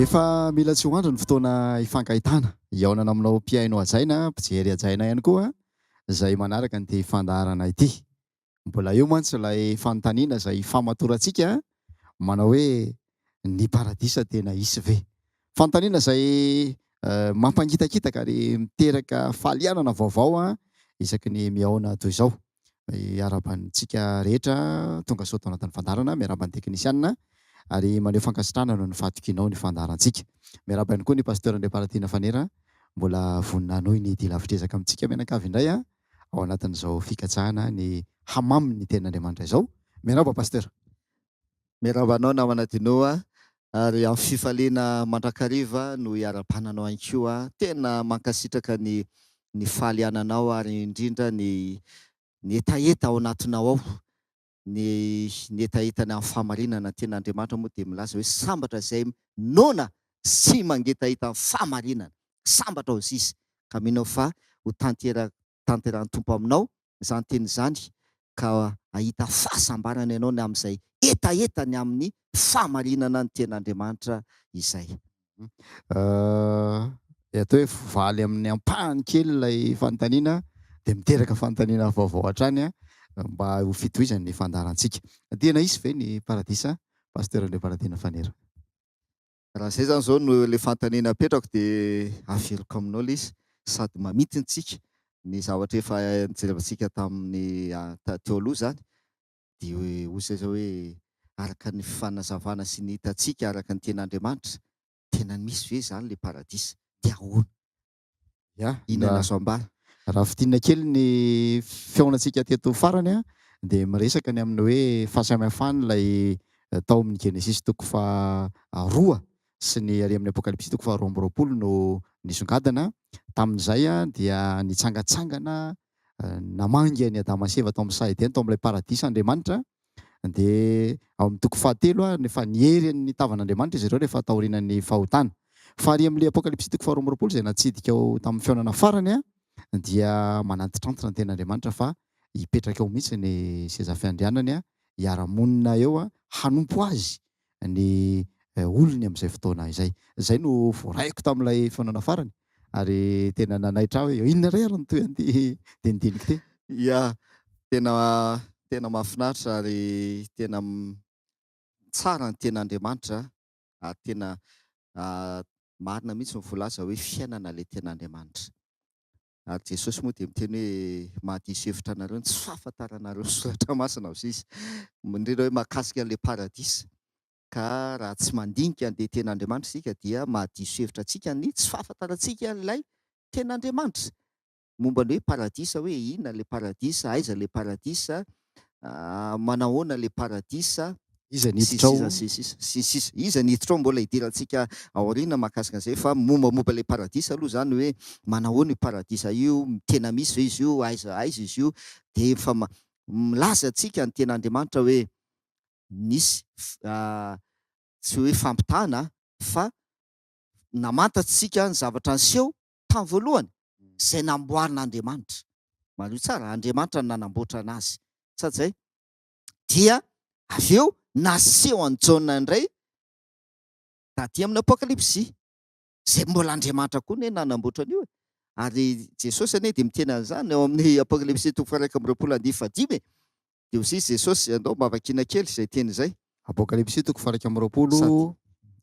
Efa mila tsy ho andry ny fotoana hifankahitana, hihaonana aminao mpihaino hajaina, mpijery hajaina ihany koa izay manaraka an'ity fandaharana ity. Mbola eo mantsy ilay fanontaniana izay ifamatorantsika manao hoe ny paradisa tena hisy ve? Fanontaniana izay mampangitakitaka ary miteraka fahalianana vaovao isaky ny mihaona toy izao. Miarahaba antsika rehetra tonga soa tao anatin'ny fandaharana, miarahaba ny teknisianina ary maneho fankasitrahana noho ny fahatokianao ny fandaharantsika. Miarahaba ihany koa ny Pasteur Andriamparatiana Fanera mbola vonona hanohy ny dia lavitr'ezaka amintsika mianakavy indray ao anatin'izao fikatsahana ny hamamin'ny tenin'Andriamanitra izao. Miarahaba Pasteur. Miarahaba anao namana Dino a! Ary amin'ny fifaliana mandrakariva no iarahabana anao ihany koa. Tena mankasitraka ny ny fahaliananao ary indrindra ny ny hetaheta ao anatinao ao, ny ny hetaheta ny amin'ny fahamarinana. Tena Andriamanitra moa dia milaza hoe sambatra izay noana sy mangetaheta ny fahamarinana. Sambatra hozy izy. Ka mino aho fa ho tantera tanterahan'ny Tompo aminao izany teny izany ka hahita fahasambarana ianao ny amin'izay hetaheta ny amin'ny fahamarinana ny tenin'Andriamanitra izay. Atao hoe voavaly amin'ny ampahany kely ilay fanontaniana dia miteraka fanontaniana vaovao hatrany mba ho fitohizan'ny fandaharantsika. Tena hisy ve ny paradisa Pasteur Andriamparatiana Fanera? Raha izay izany izao no ilay fanontaniana apetrako dia averiko aminao ilay izy sady mamintina tsika ny zavatra efa nijerevantsika tamin'ny teo aloha izany dia hoy izay izao hoe araka ny fanazavana sy ny hitantsika araka ny tenin'Andriamanitra tena misy ve izany ilay paradisa dia ahoana? Ya, Inona no azo ambara? Raha fintinina kely ny fihaonantsika teto farany dia miresaka ny amin'ny hoe fahasamihafany ilay tao amin'ny Genesisy toko faharoa sy ny ary amin'ny Apokalypsy toko faharoa amby roapolo no nisongadina. Tamin'izay dia nitsangantsangana namangy an'i Adama sy Eva tao amin'ny saha Edena, tao amin'ilay paradisa Andriamanitra. Dia ao amin'ny toko fahatelo ary rehefa niery ny tavan'Andriamanitra izy ireo rehefa taorianan'ny fahotana. Fa ary amin'ilay Apokalypsy toko faharoa amby roapolo izay natsidika ao tamin'ny fihaonana farany dia manantitrantitra ny tenin'Andriamanitra fa hipetraka eo mihitsy ny seza fiandrianany, hiara-monina eo hanompo azy ny olony amin'izay fotoana izay. Izay no voaraiko tamin'ilay fihaonana farany ary tena nanaitra ahy hoe inona indray ary no tohin'ity dinidinika ity. Ya, tena tena mahafinaritra ary tena tsara ny tenin'Andriamanitra ary tena marina mihitsy ny voalaza hoe fiainana ilay tenin'Andriamanitra. Ary Jesosy moa dia miteny hoe mahadiso hevitra anareo ny tsy fahafantaranareo ny soratra masina hozy izy. Indrindra hoe mahakasika an'ilay paradisa. Ka raha tsy mandinika an'ilay tenin'Andriamanitra isika dia mahadiso hevitra antsika ny tsy fahafantarantsika an'ilay tenin'Andriamanitra. Momba ny hoe paradisa hoe inona ilay paradisa, aiza ilay paradisa, manahoana ilay paradisa. Iza ny hiditra ao? Sy ny sisa sy ny sisa. Iza ny hiditra ao mbola hidirantsika aoriana mahakasika an'izay fa mombamomba ilay paradisa aloha izany hoe manahoana io paradisa io, tena misy ve izy io, aiza aiza izy io, dia efa milaza antsika ny tenin'Andriamanitra hoe nisy tsy hoe fampitahana fa namantatsika ny zavatra niseho tamin'ny voalohany izay namboarin'Andriamanitra. Mariho tsara, Andriamanitra no nanamboatra anazy. Sa tsy izay? Dia avy eo naseho an'i Jaona indray taty amin'ny Apokalypsy, izay mbola Andriamanitra koa anie nanamboatra an'io e. Ary Jesosy anie dia miteny an'izany ao amin'ny Apokalypsy toko faha-21 andininy fahadimy e. Dia hoy izy Jesosy, andao mba vakiana kely izay teny izay. Apokalypsy toko faha-21. Sady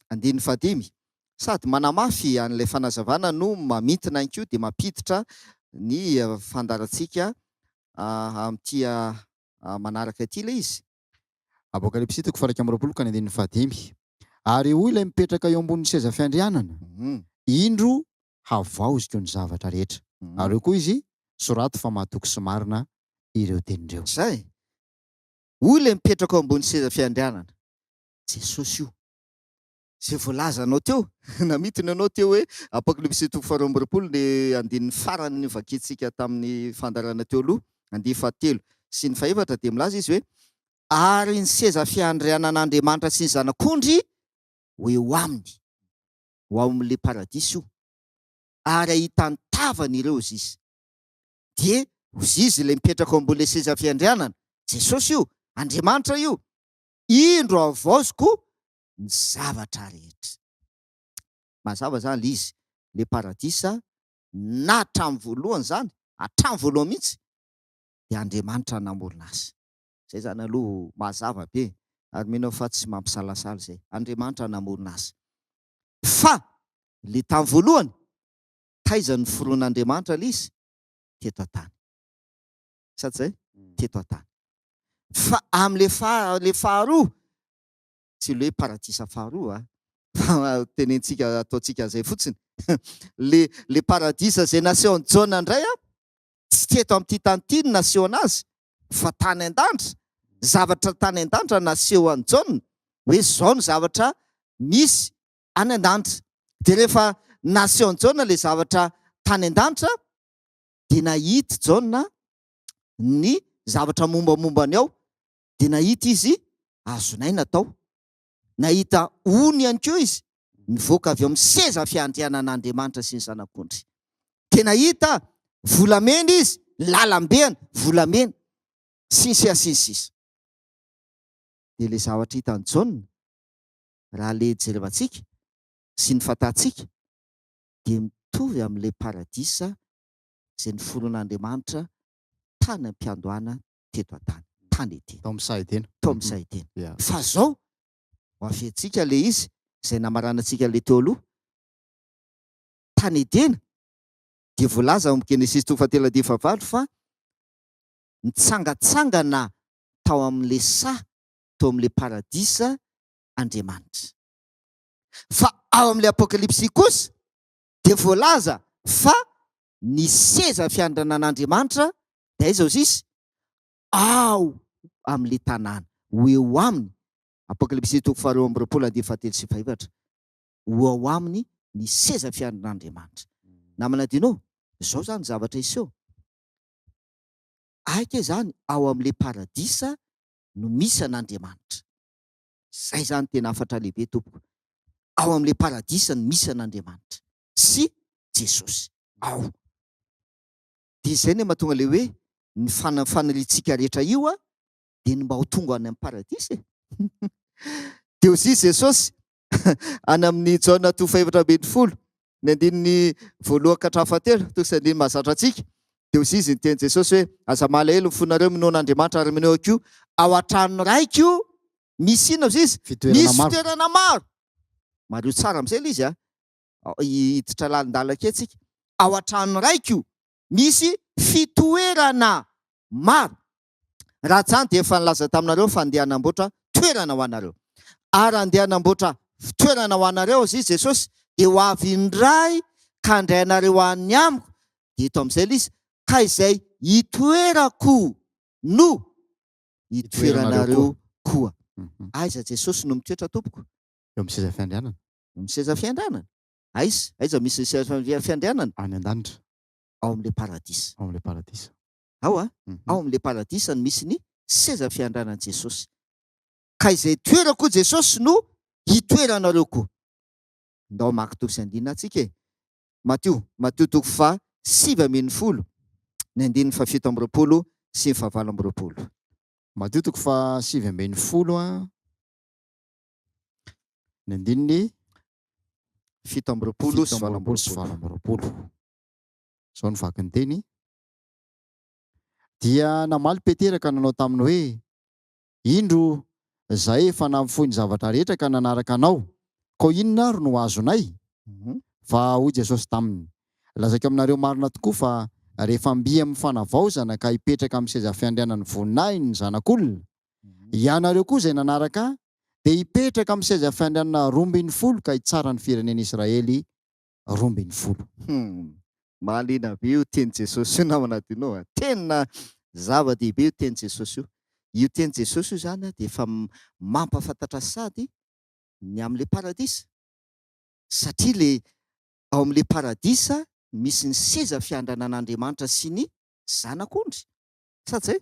andininy fahadimy. Sady manamafy an'ilay fanazavana no mamintina ihany koa dia mampiditra ny fandaharantsika amin'ity manaraka ity ilay izy. Apokalypsy toko faha-21 ka ny andininy fahadimy. Ary hoy ilay mipetraka eo ambonin'ny seza fiandrianana, Indro havaoziko ny zavatra rehetra. Ary hoy koa izy, Soraty fa mahatoky sy marina ireo teny ireo. Izay. Hoy ilay mipetraka eo ambony seza fiandrianana. Jesosy io. Izay voalazanao teo, namintina anao teo hoe Apokalypsy toko faharoa amby roapolo ny andininy farany novakintsika tamin'ny fandaharana teo aloha, andininy fahatelo sy ny fahefatra dia milaza izy hoe ary ny seza fiandrianan'Andriamanitra sy ny Zanak'ondry ho eo aminy, ho ao amin'ilay paradisa io, ary hahita ny tavany ireo izy. Dia hozy izy ilay mipetraka ao ambony ilay seza fiandrianana, Jesosy io, Andriamanitra io, indro havaoziko ny zavatra rehetra. Mazava zany le izy, le paradisa na hatramin'ny voalohany zany, hatramin'ny voalohany mihitsy dia Andriamanitra namorona azy. Zay zany aloha mazava be ary mino aho fa tsy mampisalasala izay. Andriamanitra namorona azy. Fa le tamin'ny voalohany, taiza no niforoan'Andriamanitra le izy? Teto an-tany. Sa tsy zay? Teto an-tany. Fa amin'le faha, le faharoa, tsy le hoe paradisa faharoa a, fa tenentsika, ataontsika an'izay fotsiny. Le, le paradisa izay nasehon'i Jaona indray a, tsy teto amin'ity tany ity no nasehona azy, fa tany an-danitra, zavatra tany an-danitra naseho an'i Jaona, hoe izao ny zavatra misy any an-danitra. Dia rehefa nasehon'i Jaona ilay zavatra tany an-danitra, dia nahita Jaona ny zavatra mombamomba ny ao, dia nahita izy azon'aina tao. Nahita ony ihany koa izy nivoaka avy ao amin'ny seza fiandrianan'Andriamanitra sy ny Zanak'ondry. Dia nahita volamena izy, lalam-beany volamena, sy ny sisa sy ny sisa. Dia ilay zavatra hitan'i Jaona, raha ilay jerevantsika sy ny fantatsika, dia mitovy amin'ilay paradisa izay noforon'Andriamanitra tany am-piandohana teto an-tany, tany Edena. Tao amin'ny saha Edena. Tao amin'ny saha Edena. Fa zao, ho aviantsika le izy, izay namaranantsika le teo aloha, tany Edena, dia voalaza ao amin'ny Genesisy toko fahatelo andininy fahavalo fa nitsangantsangana tao amin'le saha, tao amin'le paradisa Andriamanitra. Fa ao amin'le Apokalypsy kosa dia voalaza fa ny seza fiandranan'Andriamanitra dia aiza hozy izy? Ao amin'ilay tanàna, ho eo aminy, Apokalypsy toko faharoa amby roapolo andininy fahatelo sy fahefatra, ho ao aminy ny seza fiandran'Andriamanitra. Namana Dino, izao izany zavatra hiseho. Aika izany ao amin'ilay paradisa no misy an'Andriamanitra. Izay izany tena hafatra lehibe tompoko. Ao amin'ilay paradisa no misy an'Andriamanitra sy Jesosy. Ao. Dia izay no mahatonga ilay hoe ny faniriantsika rehetra io a, dia ny mba ho tonga any amin'ny paradisa e. Dia hoy Jesosy any amin'ny Jaona toko faha-14, ny andininy voalohany ka hatramin'ny fahatelo, toko sy andininy mahazatra antsika. Dia hoy izy niteny Jesosy hoe, aza malahelo ny fonareo, minoa an'Andriamanitra ary minoa ahy koa. Ao an-tranon'ny Raiko misy inona hoy izy? Fitoerana Misy maro. fitoerana maro. Mariho tsara amin'izay ilay izy a. Hiditra lalindalina kely tsika. Ao an-tranon'ny Raiko misy fitoerana maro. Raha tsy izany dia efa nilaza taminareo fa handeha hanamboatra toerana ho anareo. Ary handeha hanamboatra toerana ho anareo aza izy, Jesosy, dia ho avy indray ka handray anareo any amiko. Dia eto amin'izay ilay izy, ka izay itoerako no itoeranareo koa. Aiza Jesosy no mitoetra tompoko? Eo amin'ny seza fiandrianana. Eo amin'ny seza fiandrianana. Aiza? Aiza misy ny seza fiandrianana? Any an-danitra. Ao amin'ilay paradisa. Ao amin'ilay paradisa. Ao a, ao amin'ilay paradisa no misy ny seza fiandranan'i Jesosy. Ka izay toerako hoy Jesosy no hitoeranareo koa. Ndao hamaky toko sy andininy antsika e. Matio, Matio toko faha 19, ny andininy faha 27 sy ny faha 28. Matio toko faha 19 a, ny andininy 27 sy 27 sy 28. 28. Izao no vaky ny teny. Dia namaly Petera ka nanao taminy hoe, Indro, izahay efa nahafoy ny zavatra rehetra ka nanaraka Anao, koa inona ary no azonay? Fa hoy Jesosy taminy, Lazaiko aminareo marina tokoa fa rehefa mby amin'ny fanavaozana ka hipetraka amin'ny seza fiandrianan'ny voninahiny ny Zanak'olona, ianareo koa izay nanaraka Ahy dia hipetraka amin'ny seza fiandrianana 12 ka hitsara ny firenen'Israely 12. Hum. Mahaliana be io tenin'i Jesosy io namana Dino a. Tena zava-dehibe io tenin'i Jesosy io. Io tenin'i Jesosy io izany dia efa mampahafantatra sady ny amin'ilay paradisa. Satria ilay ao amin'ilay paradisa misy ny seza fiandranan'Andriamanitra sy ny Zanak'ondry. Sa tsy zay?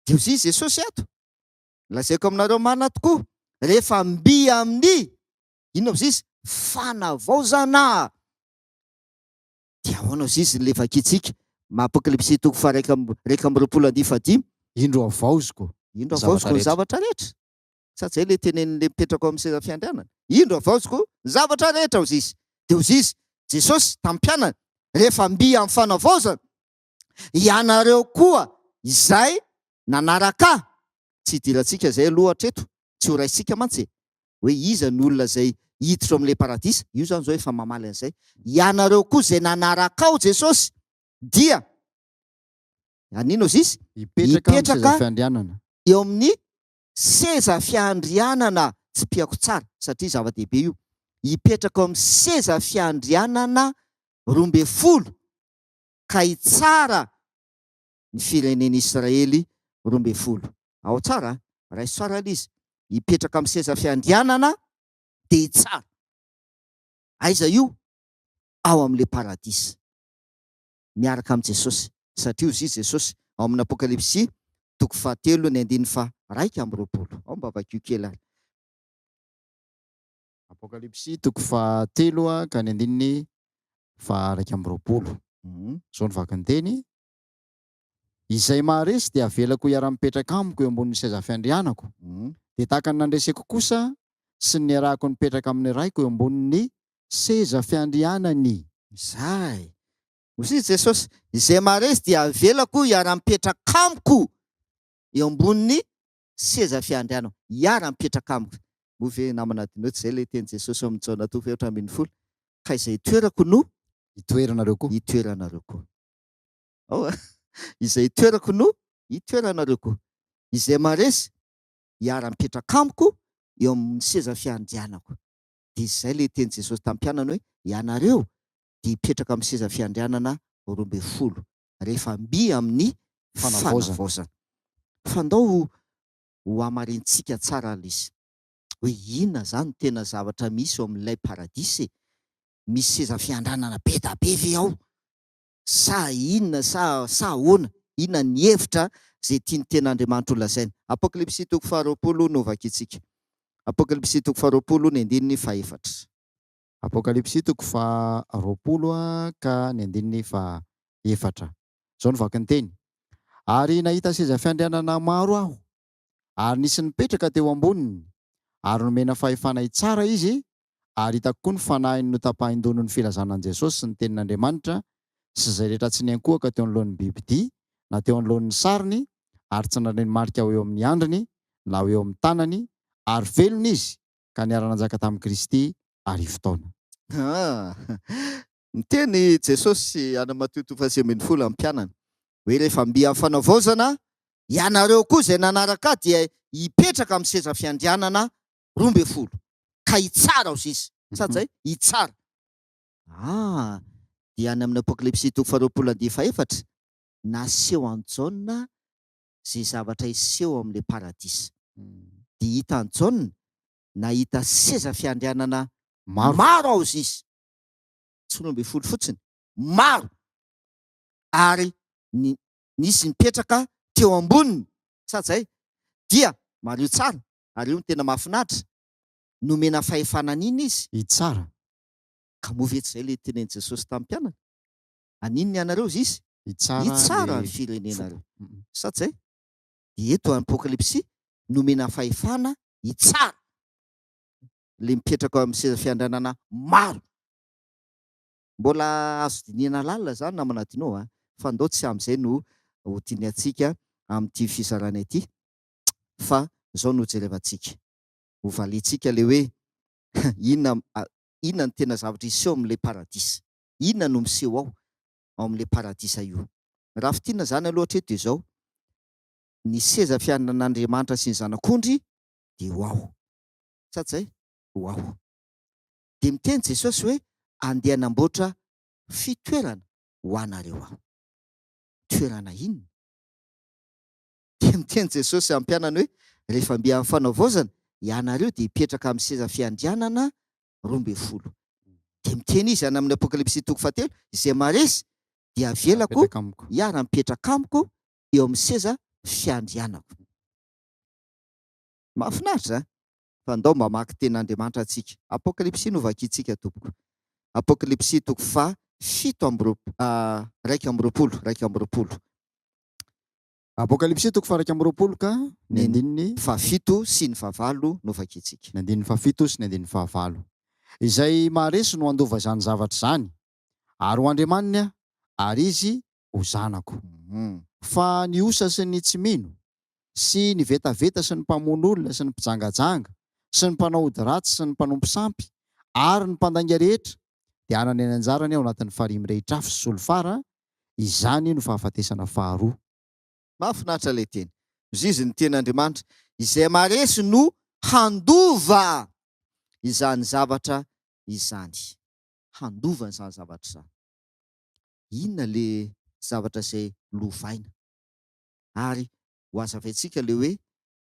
Dia hoy Jesosy ato, lazaiko aminareo marina tokoa, rehefa mby amin'ny inona hozy izy? Fanavaozana. Dia ahoana hozy izy ilay vakintsika? Apokalypsy toko faha 21 andininy fahadimy. Indro havaoziko Indro ny havaoziko zavatra ny rehetra. zavatra rehetra. Sa zay ilay tenenin'ilay mipetraka ao amin'ny seza fiandrianana? Indro havaoziko ny zavatra rehetra hozy izy. Dia hozy izy, Jesosy, tamin'ny mpianany, Rehefa mby amin'ny fanavaozana, ianareo koa izay nanaraka Ahy. Tsy hidirantsika izay aloha hatreto, tsy ho raisintsika mantsy e! Hoe iza ny olona izay hiditra ao amin'ilay paradisa, io izany izao efa mamaly an'izay. Ianareo koa izay nanaraka Aho, Jesosy, dia haninona hozy izy? Hipetraka amin'ny seza fiandrianana. Eo amin'ny seza fiandrianana, tsipihako tsara satria zava-dehibe io, hipetraka eo amin'ny seza fiandrianana 12 ka hitsara ny firenen'Israely 12. Ao tsara an! Raiso tsara ilay izy. Hipetraka amin'ny seza fiandrianana dia hitsara. Aiza io? Ao amin'ilay paradisa. Miaraka amin'i Jesosy. Satria hozy izy Jesosy ao amin'ny Apokalypsy toko fahatelo ny andininy faha 21. Ao mba vakio kely ary. Apokalypsy toko fahatelo ka ny andininy faha 21. Izao no vaky ny teny, Izay maharesy dia avelako hiara-mipetraka amiko eo ambonin'ny seza fiandrianako, dia tahaka ny nandreseko kosa sy ny niarahako nipetraka amin'ny Raiko eo ambonin'ny seza fiandrianany. Izay. Hoy i Jesosy, Izay maharesy dia avelako hiara-mipetraka amiko eo ambonin'ny seza fiandrianako. Hiara-mipetraka amiko. Moa ve namana adinoy tsy izay ilay tenin'i Jesosy ao amin'ny Jaona toko faha-14, Ka izay itoerako no itoeranareo koa. Itoeranareo koa. Ao a! Izay itoerako no itoeranareo koa. Izay maharesy hiara-mipetraka amiko eo amin'ny seza fiandrianako. Dia izay ilay tenin'i Jesosy tamin'ny mpianany hoe, Ianareo dia hipetraka amin'ny seza fiandrianana 12, rehefa mby amin'ny fanavaozana. Fa ndao ho hamarintsika tsara ilay izy, hoe inona izany no tena zavatra misy ao amin'ilay paradisa e? Misy seza fiandranana be da be ve ao? Sa inona sa sa ahoana? Inona ny hevitra izay tian'ny Tenin'Andriamanitra ho lazaina? Apokalypsy toko faharoapolo no vakintsika. Apokalypsy toko faharoapolo ny andininy fahefatra. Apokalypsy toko faharoapolo ka ny andininy fahefatra. Izao no vakin'ny teny, Ary nahita seza fiandrianana maro aho, ary nisy nipetraka teo amboniny, ary nomena fahefana hitsara izy, ary hitako koa ny fanahiny notapahin-doha noho ny filazana an'i Jesosy sy ny tenin'Andriamanitra, sy izay rehetra tsy niankohoka teo anoloan'ny bibidia, na teo anoloan'ny sariny, ary tsy nandre ny marika ho eo amin'ny handriny, na ho eo amin'ny tanany, ary velona izy, ka niara-nanjaka tamin'i Kristy 1000 taona. Ah! Niteny Jesosy any Matio toko faha-19 amin'ny mpianany, hoe rehefa mby amin'ny fanavaozana, ianareo koa izay nanaraka Ahy dia hipetraka amin'ny seza fiandrianana 12, ka hitsara ao sisa. Sa zay? Hitsara. Ah! Dia any amin'ny Apokalypsy toko faharoapolo andiany fahefatra, naseho an'i Jaona izay zavatra hiseho ao amin'ilay paradisa. Dia hitan'i Jaona, nahita seza fiandrianana maro ao izy. Tsy 12 fotsiny, maro! Ary ny, nisy nipetraka teo amboniny. Sa zay? Dia, mariho tsara, Ary io no tena mahafinaritra, nomena fahefana an'inona izy? Hitsara. Ka moa ve tsy izay ilay tenenin'i Jesosy tamin'ny mpianany? Haninona ianareo hozy izy? Hitsara Hitsara ny firenenareo. Sa tsy izay? Dia eto Apokalypsy, nomena fahefana hitsara ilay mipetraka ao amin'ny seza fiandrianana maro. Mbola azo dinihana lalina izany namana Dino a! Fa ndao tsy amin'izay no ho dinihantsika amin'ity fizarana ity. fa zao no jerevantsika, ho valiantsika le hoe inona inona no tena zavatra hiseho amin'ilay paradisa, inona no miseho ao, ao amin'ilay paradisa io. Raha fintinina zany aloha hatreto dia zao, ny seza fiainan'Andriamanitra sy ny Zanak'ondry dia ho ao. Sa tsy zay? Ho ao. Dia miteny Jesosy hoe andeha hanamboatra fitoerana ho anareo aho. Toerana inona? Dia miteny Jesosy amin'ny mpianany hoe, Rehefa mby amin'ny fanavaozana, ianareo dia hipetraka amin'ny seza fiandrianana 12. Dia miteny Izy any amin'ny Apokalypsy toko fahatelo, Izay maharesy dia havelako hiara-mipetraka amiko eo amin'ny seza fiandrianako. Mahafinaritra an! Fa ndao mba hamaky tenin'Andriamanitra antsika. Apokalypsy no vakintsika tompoko. Apokalypsy toko faha fito amby roap-, 21, 21. Apokalypsy toko faha-21 ka ny andininy. Fahafito sy ny fahavalo no vakintsika. Ny andininy fahafito sy ny andininy fahavalo. Izay maharesy no handova izany zavatra izany, ary ho Andriamaniny aho, ary izy ho zanako. Fa ny osa sy ny tsy mino, sy ny vetaveta sy ny mpamono olona sy ny mpijangajanga, sy ny mpanao ody ratsy sy ny mpanompo sampy, ary ny mpandainga rehetra, dia hanana ny anjarany ao anatin'ny farihy mirehitra afo sy solifara, izany no fahafatesana faharoa. Mahafinaritra ilay teny. Hozizy ny tenin'Andriamanitra, Izay maharesy no handova izany zavatra izany. Handova an'izany zavatra izany. Inona ilay zavatra izay lovaina? Ary ho hazavaintsika ilay hoe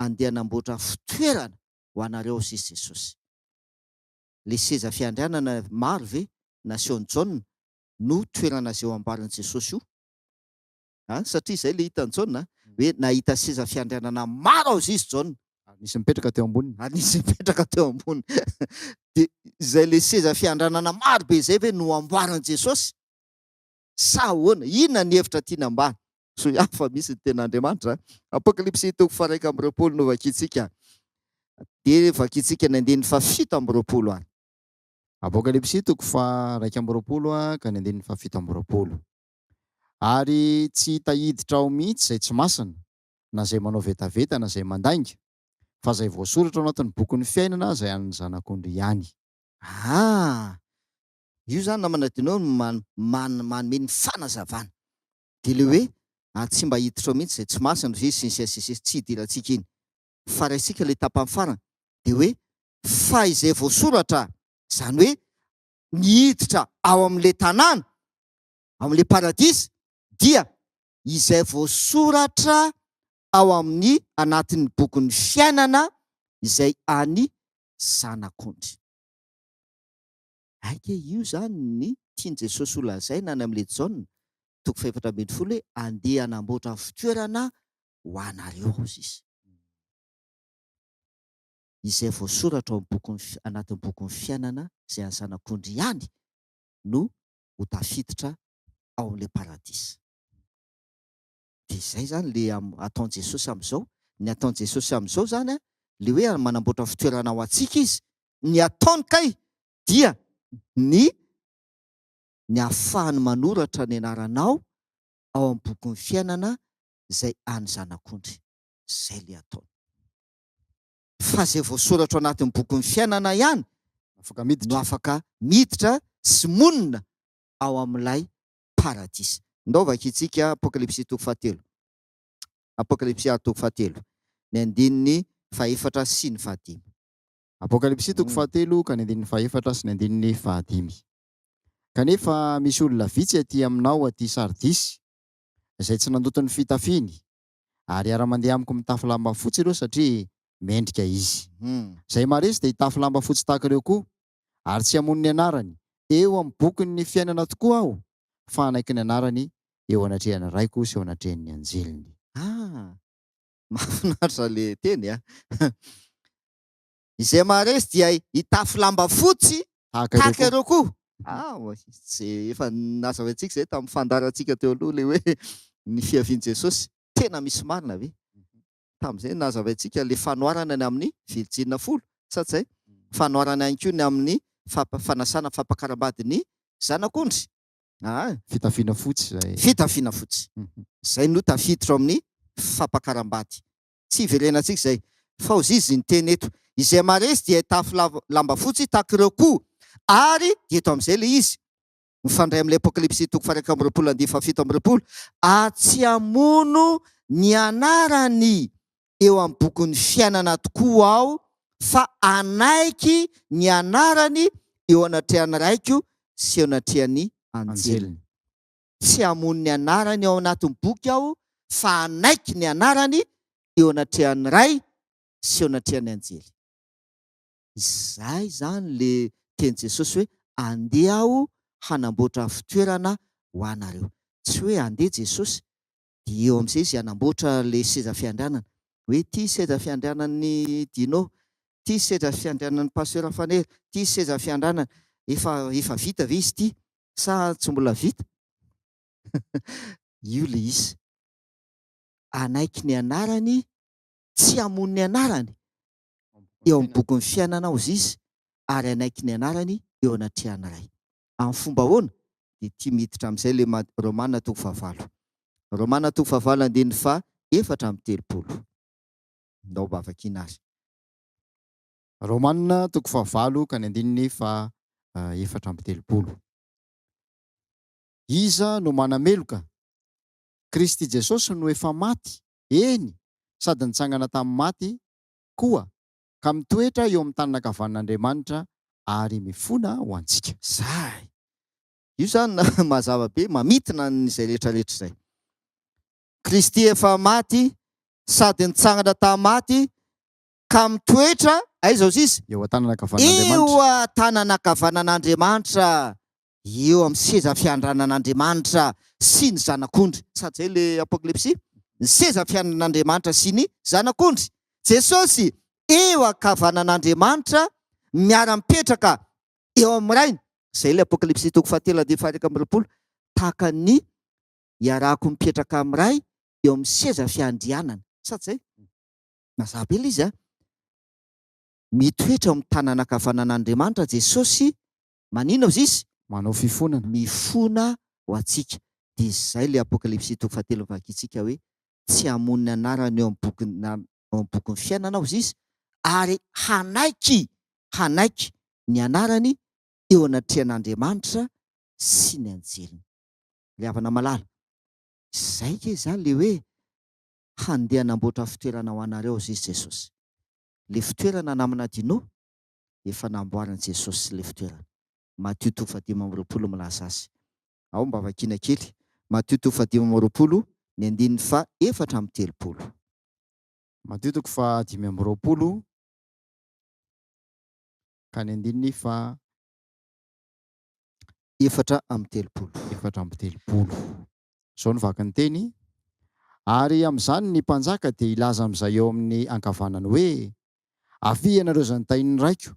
andeha hanamboatra fitoerana ho anareo ao sisa Jesosy. Ilay seza fiandrianana maro ve nasehon'i Jaona no toerana izay ho ambaran'i Jesosy io? An, satria izay ilay hitan'i Jaona, hoe nahita seza fiandrianana maro ao izy Jaona. Ary nisy nipetraka teo amboniny. Ary nisy nipetraka teo amboniny. Dia izay ilay seza fiandrianana maro be izay ve no amboaran'i Jesosy? Sa ahoana? Inona ny hevitra tiany ambara? Soa ihany fa misy ny tenin'Andriamanitra. Apokalypsy toko faha-21 no vakintsika. Dia vakintsika ny andininy faha-27 any. Apokalypsy toko faha-21 ka ny andininy faha-27. Ary tsy hita hiditra ao mihitsy izay tsy masina, na izay manao vetaveta na izay mandainga, fa izay voasoratra ao anatin'ny bokin'ny fiainana izay an'ny Zanak'ondry ihany. Ah! Io izany namana Dino no manome ny fanazavana. Dia ilay hoe ary tsy mba hiditra ao mihitsy izay tsy masina ve sy ny sisa sy ny sisa, tsy hidirantsika iny. Fa raisika ilay tapany farany dia hoe fa izay voasoratra, izany hoe ny hiditra ao amin'ilay tanàna, ao amin'ilay paradisa dia izay voasoratra ao amin'ny anatin'ny bokin'ny fiainana izay an'ny Zanak'ondry. Aika io izany ny tian'i Jesosy ho lazaina any amin'ilay Jaona toko fahefatra ambin'ny folo hoe andeha hanamboatra fitoerana ho anareo aho sisa. Izay voasoratra ao amin'ny bokin'ny anatin'ny bokin'ny fiainana izay an'ny Zanak'ondry ihany no ho tafiditra ao amin'ilay paradisa. Dia izay izany ilay ataon'i Jesosy amin'izao. Ny ataon'i Jesosy amin'izao izany an, ilay hoe manamboatra fitoerana ho antsika Izy, ny ataony kay dia ny ny ahafahany manoratra ny anaranao ao amin'ny bokin'ny fiainana izay an'ny Zanak'ondry. Izay ilay ataony. Fa izay voasoratra ao anatin'ny bokin'ny fiainana ihany Afaka miditra. no afaka miditra sy monina ao amin'ilay paradisa. Ndao vakintsika Apokalypsy toko fahatelo. Apokalypsy toko fahatelo, ny andininy fahefatra sy ny fahadimy. Apokalypsy toko fahatelo ka ny andininy fahefatra sy ny andininy fahadimy. Kanefa misy olona vitsy aty aminao aty Sardisy, izay tsy nandoto ny fitafiany, ary hiara-mandeha amiko mitafy lamba fotsy ireo satria mendrika izy. Izay maharesy dia hitafy lamba fotsy tahaka ireo koa, ary tsy hamono ny anarany eo amin'ny bokin'ny fiainana tokoa aho, fa hanaiky ny anarany eo anatrehan'ny Raiko sy eo anatrehan'ny anjeliny. Ah! Mahafinaritra le teny a! Izay maharesy dia hitafy lamba fotsy Tahaka ireo koa. Ah, tsy efa nazavaintsika izay tamin'ny fandaharantsika teo aloha ilay hoe ny fiavian'i Jesosy tena misy marina ve? Tamin'izay nazavaintsika ilay fanoharana ny amin'ny virjina folo, sa tsy izay? Fanoharana ihany koa ny amin'ny fanasana fampakaram-bady ny zanak'ondry. Ah. Fitafiana fotsy izay. Fitafiana fotsy. Izay no tafiditra ao amin'ny fampakaram-bady. Tsy hiverenantsika izay. Fa hozizy ny teny eto. Izay maharesy dia hitafy lamba fotsy tahaka ireo koa. Ary dia eto amin'izay ilay izy. Mifandray amin'ilay Apokalypsy toko faha-21 andininy faha-27. Ary tsy hamono ny anarany eo amin'ny bokin'ny fiainana tokoa aho, fa hanaiky ny anarany eo anatrehan'ny Raiko sy eo anatrehan'ny anjeliny. Tsy hamono ny anarany ao anatin'ny boky aho fa hanaiky ny anarany eo anatrehan'ny Ray sy eo anatrehan'ny anjely. Izay izany le teny Jesosy hoe andeha aho hanamboatra fitoerana ho anareo. Tsy hoe andeha Jesosy dia eo amin'izay izy hanamboatra le seza fiandrianana. Hoe ity seza fiandrianan'i Dino, ity seza fiandrianan'i Pasteur Fanera, ity seza fiandrianana. Efa efa vita ve izy ity? Sa tsy mbola vita? Io le izy. Hanaiky ny anarany, tsy hamono ny anarany eo amin'ny bokin'ny fiainana hozy izy. Ary hanaiky ny anarany eo anatrehan'ny Ray. Amin'ny fomba ahoana? Dia ity miditra amin'izay ilay Romana toko fahavalo. Romana toko fahavalo andininy faha 34. Ndao mba vakiana ary. Romana toko fahavalo ka ny andininy faha 34. Iza no manameloka? Kristy Jesosy no efa maty, eny, sady nitsangana tamin'ny maty koa, ka mitoetra eo amin'ny tanana ankavanan'Andriamanitra ary mifona ho antsika. Zay! Io izany mazava be, mamintina an'izay rehetra rehetra izay. Kristy efa maty sady nitsangana tamin'ny maty ka mitoetra, aiza ozy izy? Eo an-tanana ankavanan'Andriamanitra. Eo an-tanana ankavanan'Andriamanitra. Eo amin'ny seza fiandranan'Andriamanitra sy ny Zanak'ondry. Sady izay ilay Apokalypsy? Ny seza fiandranan'Andriamanitra sy ny Zanak'ondry. Jesosy eo ankavanan'Andriamanitra miara-mipetraka eo amin'ny Rainy. Izay ilay Apokalypsy toko fahatelo andininy faha-21. Tahaka ny iarahako mipetraka amin'ny Ray eo amin'ny seza fiandrianana. Sady izay? Mazava be ilay izy an! Mitoetra eo amin'ny tanana ankavanan'Andriamanitra Jesosy. Maninona ozy izy? Manao fifonana. Mifona ho antsika. Dia izay ilay Apokalypsy toko fahatelo novakintsika hoe, Tsy hamono ny anarany eo amin'ny boky na ao amin'ny bokin'ny fiainana ozy izy, ary hanaiky, hanaiky ny anarany eo anatrehan'Andriamanitra sy ny anjeliny. Ry havana malala, izay nge izany ilay hoe handeha hanamboatra fitoerana ho anareo ozy izy Jesosy. Ilay fitoerana namana Dino, efa namboarin'i Jesosy ilay fitoerana. Matio toko fahadimy amby 20 milaza azy. Ao mba vakiana kely. Matio toko fahadimy amby 20, ny andininy faha 34. Matio toko faha 25 ka ny andininy faha 34. 34. Izao no vaky ny teny, Ary amin'izany ny mpanjaka dia hilaza amin'izay eo amin'ny ankavanany hoe, Avia ianareo izay notahian'ny Raiko,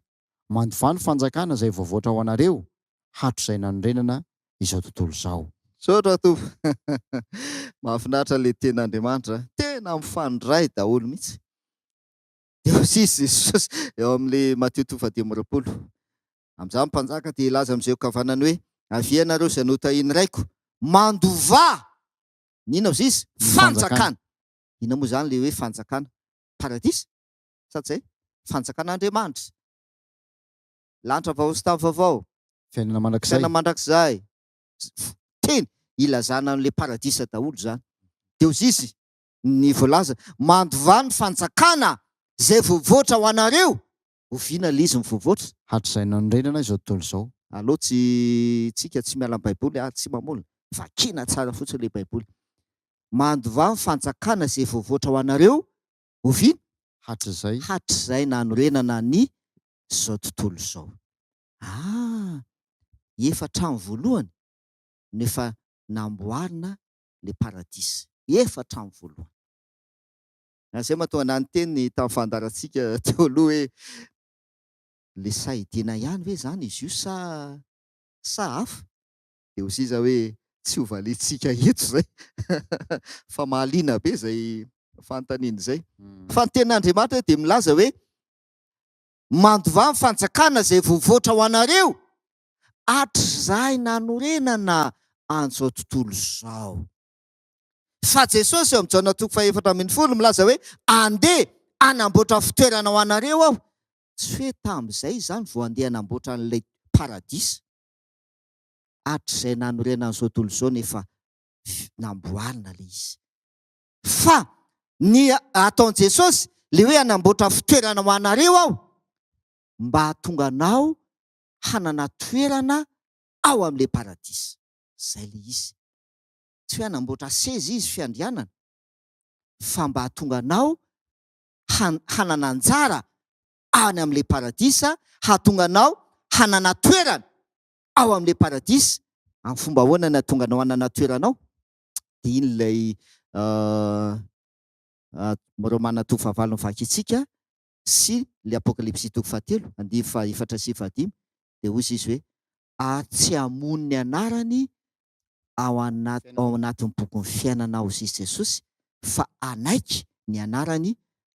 mandovà ny fanjakana izay voavoatra ho anareo hatrizay nanorenana izao tontolo izao. Misaotra Tompo. Mahafinaritra ilay tenin'Andriamanitra. Tena mifandray daholo mihitsy. Dia hoy izy Jesosy eo amin'ilay Matio toko faha 25. Amin'izany mpanjaka dia hilaza amin'izay eo ankavanany hoe, Avia ianareo izay notahian'ny Raiko, mandovà ny inona hoy izy? Fanjakana. Inona moa izany ilay hoe fanjakana? Paradisa? Sa tsy zay? Fanjakan'Andriamanitra. Lanitra vaovao sy tany vaovao. Fiainana mandrakizay. Fiainana mandrakizay. Teny ilazana an'ilay paradisa daholo izany. Dia hoy izy, ny voalaza, mandovà ny fanjakana izay voavoatra ho anareo. Oviana ilay izy mivoavoatra? Hatrizay nanorenana izao tontolo izao. Aleo tsy tsika tsy miala amin'ny baiboly ary tsy mamolona. Vakiana tsara fotsiny ilay baiboly. Mandovà ny fanjakana izay voavoatra ho anareo. Oviana? Hatrizay. Hatrizay nanorenana ny izao tontolo izao. Ah! Efa hatramin'ny voalohany no efa namboarina ilay paradisa. Efa hatramin'ny voalohany. Izay mahatonga anah niteny tamin'ny fandaharantsika teo aloha hoe ilay sahidiana ihany ve izany izy io sa sa hafa? Dia hoy sisa hoe tsy ho valiantsika eto izay fa mahaliana be izay fanontaniana izay. Fa ny tenin'Andriamanitra dia milaza hoe mandovà ny fanjakana izay voavoatra ho anareo hatrizay nanorenana an'izao tontolo izao. Fa Jesosy eo amin'ny Jaona toko faha-14 milaza hoe andeha hanamboatra fitoerana ho anareo aho. Tsy hoe tamin'izay izany vao andeha hanamboatra an'ilay paradisa. Hatrizay nanorenana an'izao tontolo izao nefa namboarina ilay izy. Fa ny ataon'i Jesosy ilay hoe hanamboatra fitoerana ho anareo aho mba hahatonga anao hanana toerana ao amin'ilay paradisa. Izay ilay izy. Tsy hoe hanamboatra seza izy fiandrianana fa mba hahatonga anao hanana anjara any amin'ilay paradisa, hahatonga anao hanana toerana ao amin'ilay paradisa. Amin'ny fomba ahoana no hahatonga anao hanana toerana ao? Dia iny ilay Romana toko fahavalo novakintsika sy ilay Apokalypsy toko fahatelo, andininy fahaefatra sy fahadimy, dia hoy izy hoe, ary tsy hamono ny anarany ao anaty ao anatin'ny bokin'ny fiainana ao izy Jesosy fa hanaiky ny anarany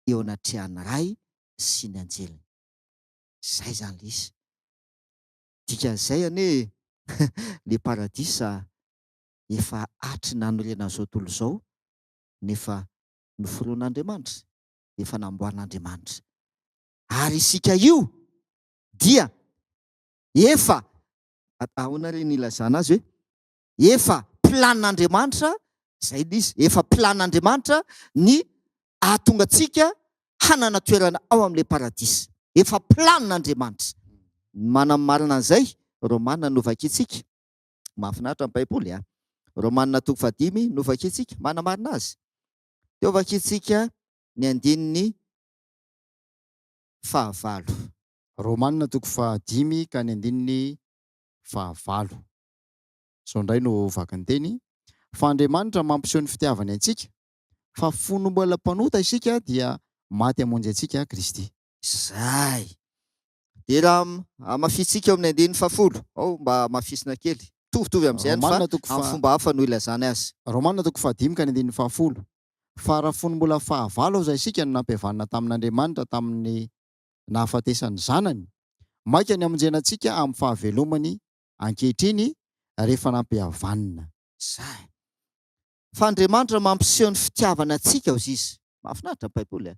eo anatrehan'ny Ray sy ny anjeliny. Izay izany ilay izy. Dikan'izay anie le paradisa efa hatry nanorenan'izao tontolo izao nefa noforon'Andriamanitra, efa namboarin'Andriamanitra. Ary isika io dia efa, ahoana re ny ilazana azy hoe efa planin'Andriamanitra, izay ilay izy, efa planin'Andriamanitra ny hahatonga antsika hanana toerana ao amin'ilay paradisa. Efa planin'Andriamanitra. Ny manamarina an'izay, Romana no vakintsika. Mahafinaritra ny Baiboly a! Romana toko fahadimy no vakintsika, manamarina azy. Teo vakintsika ny andininy fahavalo. Romana toko fahadimy ka ny andininy fahavalo. Izao indray no vakin-teny, Fa Andriamanitra mampiseho ny fitiavany antsika, fa fony mbola mpanota isika dia maty hamonjy antsika Kristy. Izay. Dia raha hamafisintsika eo amin'ny andininy fahafolo, ao mba hamafisina kely. Mitovitovy amin'izay ihany fa Romana toko amin'ny faha. fomba hafa no ilazany azy. Romana toko fahadimy ka ny andininy fahafolo. Fa raha fony mbola fahavalo aza isika no nampihavanina tamin'Andriamanitra tamin'ny nahafatesan'ny Zanany, mainka ny hamonjena antsika amin'ny fahavelomany ankehitriny rehefa nampihavanina. Izay. Fa Andriamanitra mampiseho ny fitiavana antsika hozy izy. Mahafinaritra ny Baiboly a!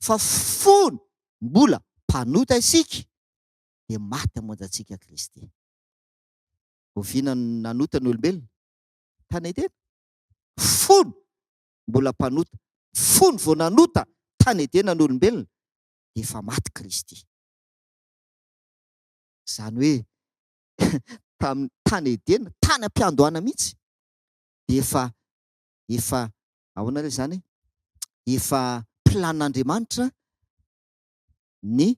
Fa fony mbola mpanota isika dia maty hamonjy antsika Kristy. Oviana no nanota ny olombelona? Tany Edena. Fony mbola mpanota, fony vao nanota tany Edena ny olombelona dia efa maty Kristy. Izany hoe tamin'ny tany Edena, tany am-piandohana mihitsy dia efa efa ahoana re izany e? Efa planin'Andriamanitra ny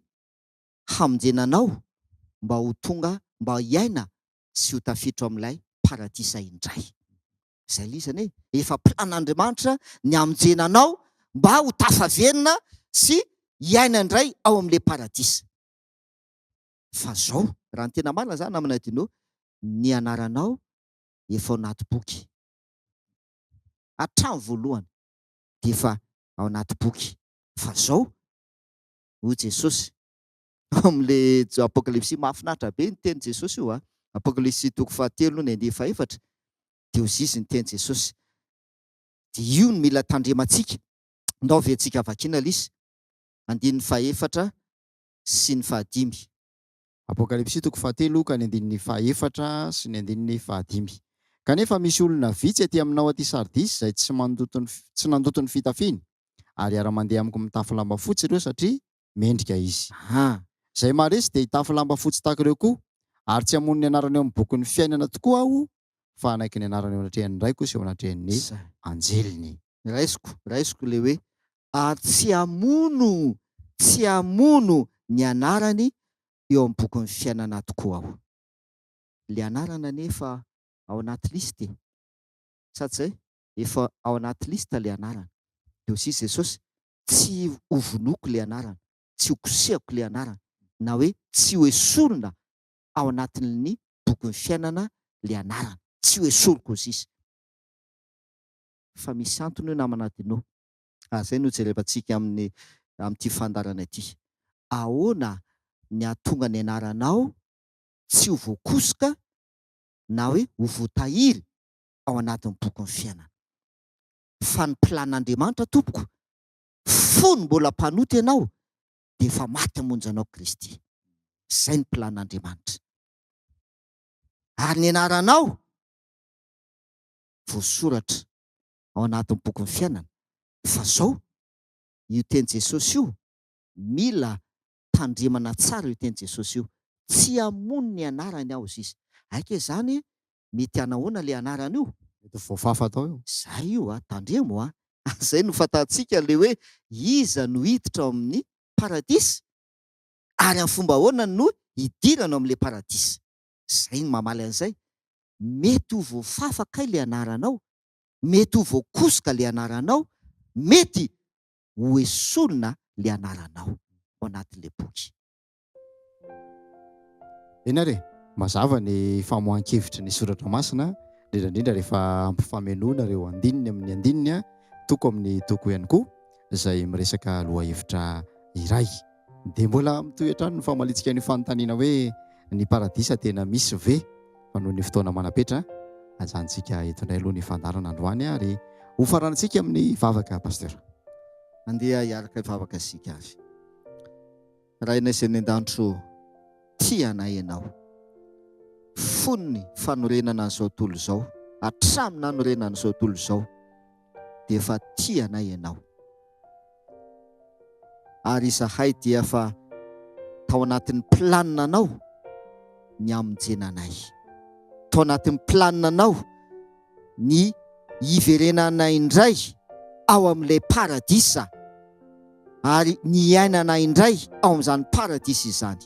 hamonjena anao mba ho tonga mba hiaina sy ho tafiditra ao amin'ilay paradisa indray. Izay ilay izy anie. Efa planin'Andriamanitra ny hamonjena anao mba ho tafaverina sy hiaina indray ao amin'ilay paradisa. Fa zao, raha ny tena marina zany namana Dino, ny anaranao efa ao anaty boky. Hatramin'ny voalohany dia efa ao anaty boky. Fa zao, hoy Jesosy, ao amin'ilay Apokalypsy, mahafinaritra be ny tenin'i Jesosy io a. Apokalypsy toko fahatelo ny andiany fahefatra, dia hoy izy ny tenin'i Jesosy. Dia io no mila tandremantsika. Ndao ve antsika vakiana lisy, andininy fahefatra sy ny fahadimy. Apokalypsy toko fahatelo ka ny andininy fahefatra sy ny andininy fahadimy. Kanefa misy olona vitsy aty aminao aty Sardisy izay tsy mandoto ny tsy nandoto ny fitafiany, ary hiara-mandeha amiko mitafy lamba fotsy ireo satria mendrika izy. Aha. Izay maharesy dia hitafy lamba fotsy tahaka ireo koa, ary tsy hamono ny anarany eo amin'ny bokin'ny fiainana tokoa aho, fa hanaiky ny anarany eo anatrehan'ny Raiko sy eo anatrehan'ny Izay. anjeliny. Raisiko, raisiko ilay hoe ary tsy hamono, tsy hamono ny anarany eo amin'ny bokin'ny fiainana tokoa aho. Ilay anarana anie efa ao anaty liste e. Sa tsy izay? Efa ao anaty liste ilay anarana. Dia hoy Jesosy, tsy hovonoiko ilay anarana, tsy hokosehako ilay anarana, na hoe tsy hoesorina ao anatin'ny bokin'ny fiainana ilay anarana. Tsy hoesoriko hoy Izy. Fa misy antony io namana Dino. Ary izay no jerevantsika amin'ny amin'ity fandaharana ity. Ahoana ny hahatonga ny anaranao tsy ho voakosoka na hoe ho voatahiry ao anatin'ny bokin'ny fiainana? Fa ny plan'Andriamanitra tompoko, fony mbola mpanota ianao dia efa maty hamonjy anao Kristy. Izay ny plan'Andriamanitra. Ary ny anaranao voasoratra ao anatin'ny bokin'ny fiainana fa zao io teny Jesosy io mila tandremana tsara io teny Jesosy io tsy hamono ny anarany aho zizy aika izany mety hanahoana le anarana io? Mety voafafa tao io. Zay io a, tandremo a, zay no fantatsika le hoe iza no hiditra ao amin'ny paradisa ary amin'ny fomba ahoana no hidirana ao amin'le paradisa, zay no mamaly an'izay, mety ho voafafa kay le anaranao, mety ho voakosoka le anaranao, mety ho esorina le anaranao ao anatin'le boky. Eny ary e, mazava ny famoahan-kevitry ny soratra masina, indrindra indrindra rehefa ampifamenoana ireo andininy amin'ny andininy, toko amin'ny toko ihany koa, izay miresaka lohahevitra iray. Dia mbola mitohy hatrany ny famaliantsika ny fanontaniana hoe. Ny paradisa tena misy ve? Fa noho ny fotoana manam-petra, ajanontsika eto indray aloha ny fandaharana androany ary hofaranantsika amin'ny vavaka Pasteur. Andeha hiaraka hivavaka isika avy. Rainay izay any an-danitra ô, tia anay Ianao. Fony ny fanorenana an'izao tontolo izao, hatramin'ny nanorenana izao tontolo izao, dia efa tia anay Ianao. Ary izahay dia efa tao anatin'ny planina Anao ny hamonjena anay. Tao anatin'ny planina Anao ny hiverenana indray ao amin'ilay paradisa ary ny hiainana indray ao amin'izany paradisa izany.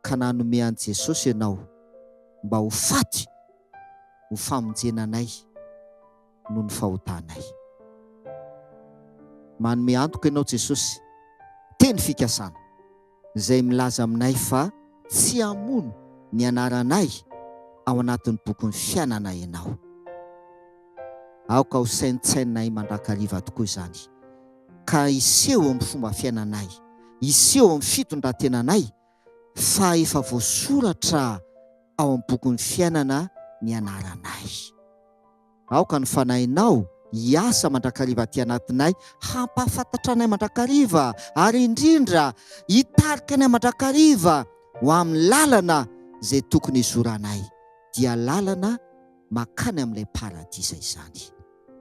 Ka nanome an'i Jesosy Ianao mba ho faty ho famonjena anay noho ny fahotanay. Manome antoka Ianao Jesosy, teny fikasana, izay milaza aminay fa tsy hamono ny anaranay ao anatin'ny bokin'ny fiainana Ianao. Aoka ho saintsaininay mandrakariva tokoa izany, ka hiseho eo amin'ny fomba fiainanay, hiseho amin'ny fitondrantenanay fa efa voasoratra ao amin'ny bokin'ny fiainana ny anaranay. Aoka ny Fanahinao hiasa mandrakariva aty anatinay, hampahafantatra anay mandrakariva, ary indrindra hitarika anay mandrakariva ho amin'ny lalana izay tokony hizoranay, dia lalana mankany amin'ilay paradisa izany.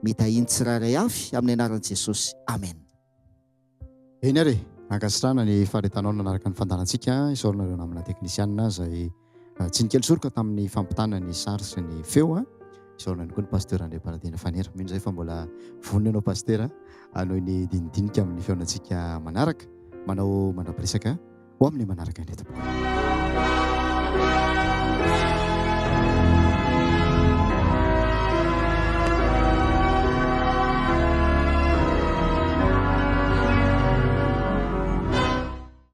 Mitahiany tsirairay avy amin'ny anaran'i Jesosy. Amen. Eny ary e! Ankasitrahana ny faharetanao nanaraka ny fandaharantsika, isaorana ireo namana teknisianina izay tsy nikely soroka tamin'ny fampitana ny sary sy ny feo. Isaorana ihany koa ny Pasteur Andriampanantena Fanera. Mino izahay fa mbola vonona ianao Pasitera hanohy ny dinidinika amin'ny fihaonantsika manaraka. Manao mandra-piresaka ho amin'ny manaraka indray tompoko.